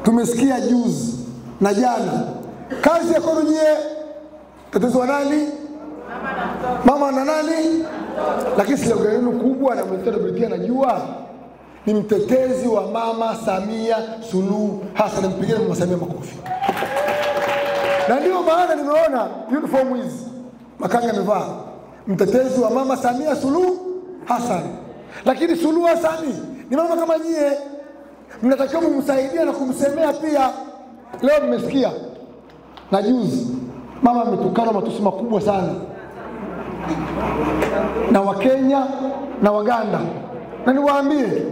Tumesikia juzi na jana. Kazi ya kwenu nyie, tatizo wa nani? Mama na nani? Lakini slogan yenu kubwa na mtoto WT anajua ni mtetezi wa Mama Samia Suluhu Hassan. Mpigie Mama Samia makofi. Na ndio maana nimeona uniform hizi Makanga amevaa, mtetezi wa Mama Samia Suluhu Hassan. Lakini Suluhu Hassan ni mama kama nyie, mnatakiwa kumsaidia na kumsemea pia. Leo mmesikia na juzi mama ametukana matusi makubwa sana na Wakenya na Waganda. Na niwaambie,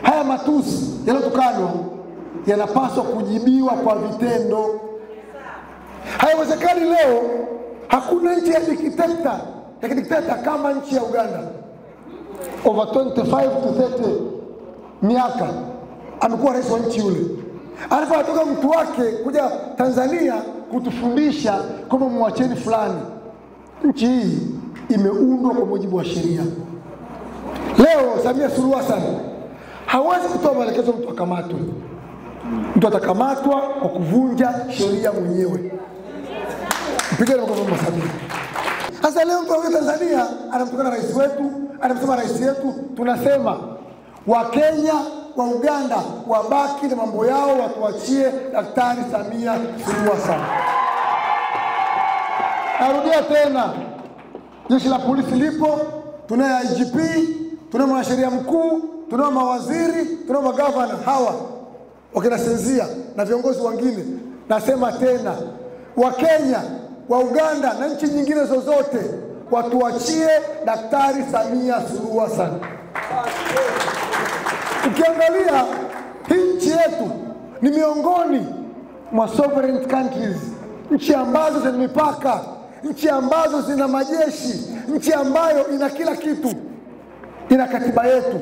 haya matusi yaliyotukanwa yanapaswa kujibiwa kwa vitendo. Haiwezekani leo hakuna nchi ya dikteta kama nchi ya Uganda. Over 25 to 30 miaka amekuwa rais wa nchi yule. Alafu atoka mtu wake kuja Tanzania kutufundisha kwamba muacheni fulani. Nchi hii imeundwa kwa mujibu wa sheria. Leo Samia Suluhu Hassan hawezi kutoa maelekezo mtu akamatwe. Mtu atakamatwa kwa kuvunja sheria mwenyewe. Mpigeni makofi Mama Samia. Sasa leo mtu wa Tanzania anamtukana rais wetu, anamsema rais wetu. Tunasema Wakenya wa Uganda wabaki na mambo yao, watuachie Daktari Samia Suluhu Hassan. Narudia tena, jeshi la polisi lipo, tunaye IGP, tunaye mwanasheria mkuu, tunaye mawaziri, tunaye magavana hawa wakina Senzia na viongozi wengine. Nasema tena, Wakenya wa Uganda na nchi nyingine zozote watuachie Daktari Samia Suluhu Hassan. Ukiangalia hii nchi yetu ni miongoni mwa sovereign countries, nchi ambazo zina mipaka, nchi ambazo zina majeshi, nchi ambayo ina kila kitu. Ina katiba yetu,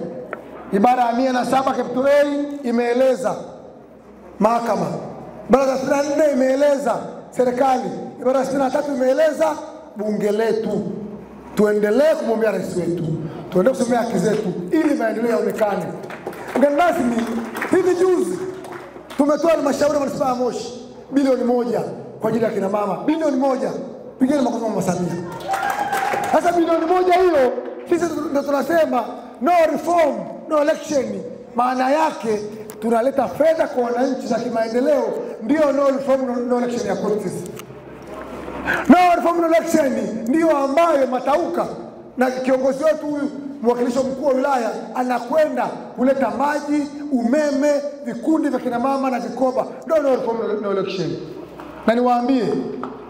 ibara ya 107 capital A imeeleza mahakama, ibara ya 64 imeeleza serikali, ibara ya 63 imeeleza bunge letu. Tuendelee kumwombea rais wetu, tuendelee kusimamia haki zetu ili maendeleo yaonekane. Mgeni rasmi, hivi juzi tumetoa halmashauri ya manispaa ya Moshi bilioni 1 kwa ajili ya kina mama, bilioni 1. Pigeni makofi Mama Samia. Sasa bilioni 1 hiyo sisi ndio tunasema no reform no election. Maana yake tunaleta fedha kwa wananchi za kimaendeleo, ndio no reform no election ya kwetu sisi. No reform no election ndio ambayo Matauka na kiongozi wetu huyu mwakilishi mkuu wa wilaya anakwenda kuleta maji, umeme, vikundi vya kina mama na vikoba. Ndio no reform no election. Na niwaambie,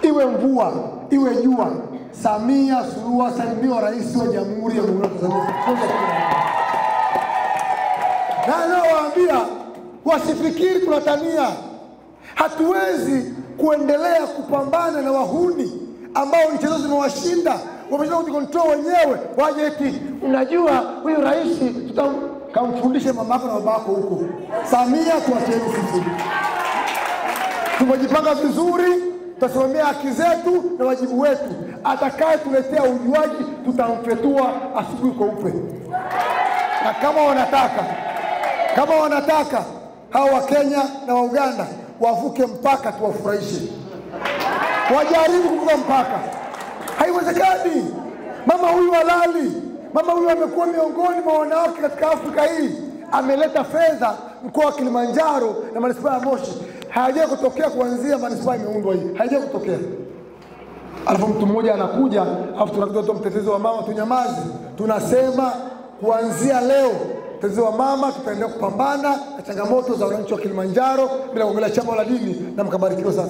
iwe mvua iwe jua, Samia Suluhu Hassan ndio rais wa Jamhuri ya Muungano wa Tanzania. Na nawaambia wasifikiri tunatania. Hatuwezi kuendelea kupambana na wahuni ambao nchi zao zimewashinda, wameshindwa kujikontrol wenyewe, waje eti unajua huyu rais tutamfundisha mamako na babako huko. Samia tuacheni sisi. Tumejipanga vizuri, tutasimamia haki zetu na wajibu wetu. Atakaye tuletea ujuaji tutamfetua asubuhi kweupe. Na kama wanataka hao wa Kenya na wa Uganda wavuke mpaka tuwafurahishe. Wajaribu kuvuka mpaka. Haiwezekani. Mama huyu halali, mama huyu amekuwa miongoni mwa wanawake katika Afrika hii, ameleta fedha mkoa wa Kilimanjaro na manispaa ya Moshi. Haijawahi kutokea kuanzia manispaa imeundwa hii. Haijawahi kutokea. Alafu mtu mmoja anakuja, alafu tunakuta mtetezi wa mama tunyamaze. Tunasema kuanzia leo mtetezi wa mama tutaendelea kupambana na changamoto za wananchi wa Kilimanjaro bila kuangalia chama wala dini, na mkabarikiwa sana.